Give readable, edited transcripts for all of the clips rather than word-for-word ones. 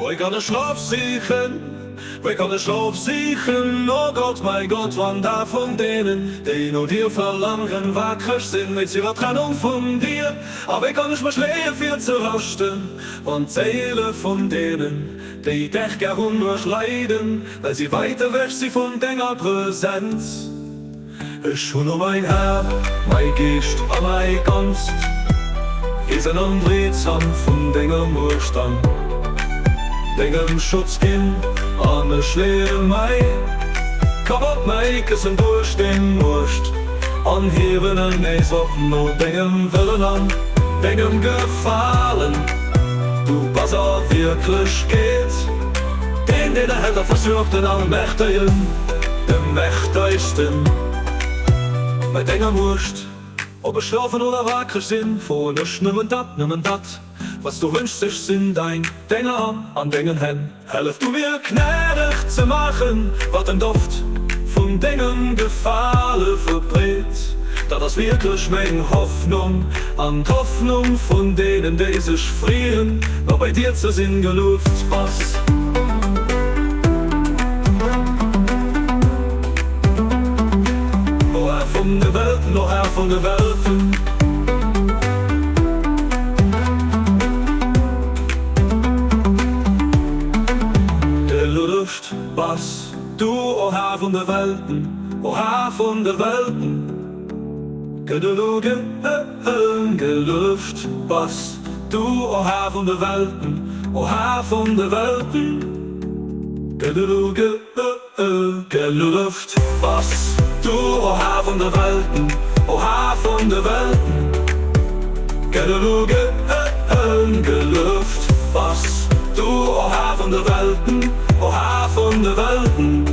Wéi kann ech Schlof sichen, wéi kann ech Schlof sichen, o Gott, mäi Gott, wann d'Ae vun deenen, déi no dir verlaangen, waakreg sinn wéinst hirer Trennung vun dir? A wéi kann ech mech leeë fir ze raschten, wann d'Séile vun deenen, déi dech gär hunn, uerg leiden, well si wäit ewech si vun denger Presenz? Ech hunn o mäin Här, mäi Geescht a mäi Ganzt wisen an d'riets Hand vun denger Muecht an dengem Schutz ginn, an ech leeë mäi Kapp op mäi Këssen duerch deng Muecht an hiewen en nees op no dengem Wëllen an dengem Gefalen. Du bass a Wierklechkeet deen, deen erhält a versuergt, den Allmächtegen, de Mächtegsten. Bei denger Muecht, ob ech schlofen oder wakreg sinn, froen ech nëmmen dat, nëmmen dat, wat s du wënschs, ech sinn dein Dénger an an dengen Hänn. Hëllef du mir gnädeg ze maachen, wat den Doft vun dengem Gefale verbreet. Dat ass wierklech meng Hoffnung an d'Hoffnung vun deenen, déi sech freeën, no bei dir ze sinn. Gelueft bass. O Här vun de Welten, o Här vun de Welten. Gelueft bass du, o Här vun de Welten, o Här vun de Welten. Gelueft bass du, o Här vun de Welten, o Här vun de Welten. Gelueft bass du, o Här vun de Welten, o Här vun de Welten. Gelueft bass du, o Här vun de Welten, o Här vun de Welten.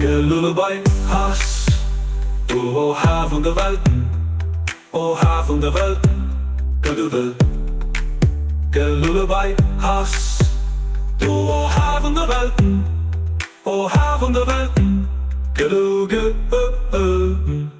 Gelullaby Hass du, o Här vun de Welten, o Här vun de Welten, Gelullaby Hass du, o Här vun de Welten, o Här vun de Welten, Gelullaby.